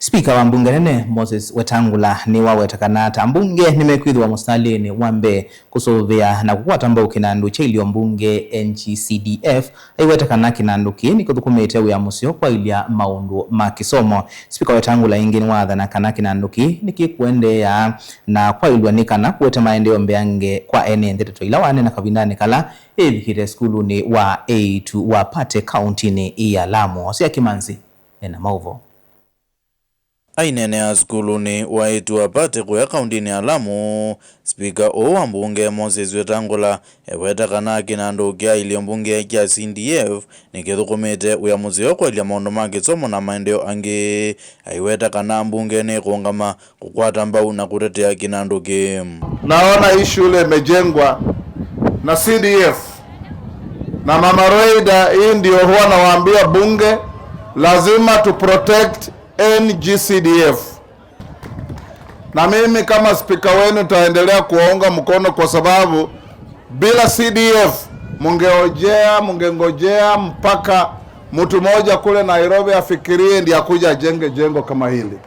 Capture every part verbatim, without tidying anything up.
Spika wa mbunge nene Moses Wetangula nĩwaweta kana ta mbunge nĩmekwĩthĩwa mũsitalĩnĩ wa mbee kũsũvĩa na kũkwata mbau kĩnandũ kya ilio mbunge N G C D F, aiweta kana kĩnandũ kĩĩ nĩkĩthũkũmĩte wĩa mũseo kwaĩlya maũndũ ma kĩsomo. Spika Wetangula ĩngĩ nĩwaathana kana kĩnandũ kĩĩ nĩkĩkũendeea na kwaĩlw'a nĩ kana kũete maendeeo mbeange kwa ene nthĩ, ndeto ila waneena kavindanĩ kala ĩvikĩte sukulunĩ wa Eitu wa Pate kauntinĩ ya Lamu. Hosea Kimanzi ena maũvoo. Aineenea sukulunĩ wa Eitu wa Pate kũya kauntinĩ ya Lamu, spika ũũ wa mbunge Moses Wetangula eweta kana kĩnandũ kya ilio mbunge kya C D F nĩkĩthũkũmĩte wĩa mũseo kwaĩlya maũndũ ma kĩsomo na maendeeo angĩ. Aiweta kana mbunge nĩkũũngama kũkwata mbau na kũtetea kĩnandũ kĩĩ. Naona hii shule imejengwa na C D F. Na Mama Roida, hii ndio huwa nawaambia bunge, lazima tu protect N G C D F. Na mimi kama spika wenu nitaendelea kuwaunga mkono kwa sababu bila C D F mungeojea, mungengojea mpaka mtu mmoja kule Nairobi afikirie ndiye akuja ajenge jengo kama hili.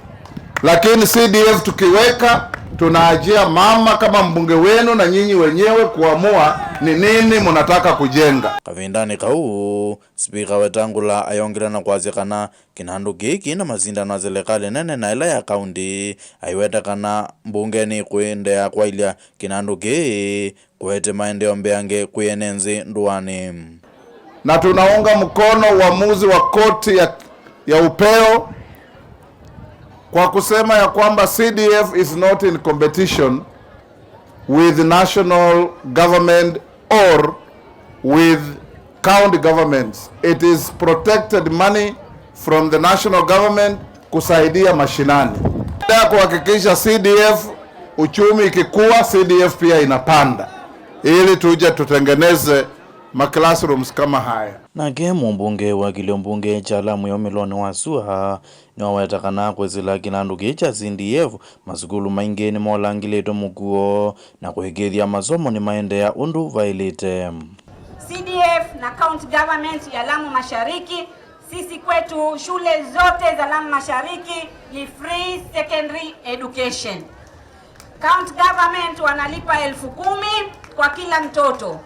Lakini C D F tukiweka, tunaajia mama kama mbunge wenu na nyinyi wenyewe kuamua ni nini mnataka kujenga. Kavindanĩ kau, spika Wetangula ayongela na kwasya kana kĩnandũ kĩĩ kĩna masindano ya silikalĩ nene na ĩla ya kaunti, aiweta kana mbunge nĩkũendeea kwaĩlya kĩnandũ kĩĩ kũete maendeeo mbeange kwĩ ene nthĩ ndũanĩ. Na tunaunga mkono uamuzi wa koti ya, ya upeo kwa kusema ya kwamba C D F is not in competition with national government or with county governments. It is protected money from the national government kusaidia mashinani. Ya kuhakikisha C D F, uchumi ikikua, C D F pia inapanda, ili tuje tutengeneze ma classrooms kama haya. Nake mũmbunge wa kĩlio mbunge kya Lamu ya ũmĩlonĩ wa sua nĩwaweta kana kwĩsĩla kĩnandũ kĩĩ kya C D F, masukulu maingĩ nĩmolangĩlĩtwe mũkuo na kũĩkĩĩthya masomo nĩmaendeea ũndũ vaĩlĩte. C D F na county government ya Lamu Mashariki, sisi kwetu shule zote za Lamu Mashariki ni free secondary education. County government wanalipa elfu kumi kwa kila mtoto.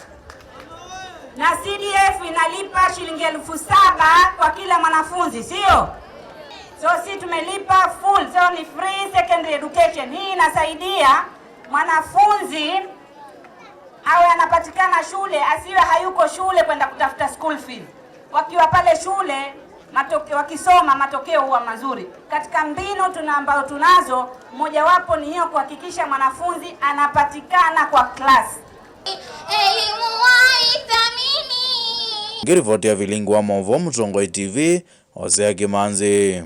Na C D F inalipa shilingi elfu saba kwa kila mwanafunzi, sio? So si tumelipa full, so ni free secondary education. Hii inasaidia mwanafunzi awe anapatikana shule, asiwe hayuko shule kwenda kutafuta school fees. Wakiwa pale shule, matoke-, wakisoma, matokeo huwa mazuri. Katika mbinu tuna, ambayo tunazo, mojawapo ni hiyo kuhakikisha mwanafunzi anapatikana kwa class. Elimu waithamini. Ngĩrivoti ya vilingi wa maũvoo Mũtongoi T V, Hosea Kimanzi.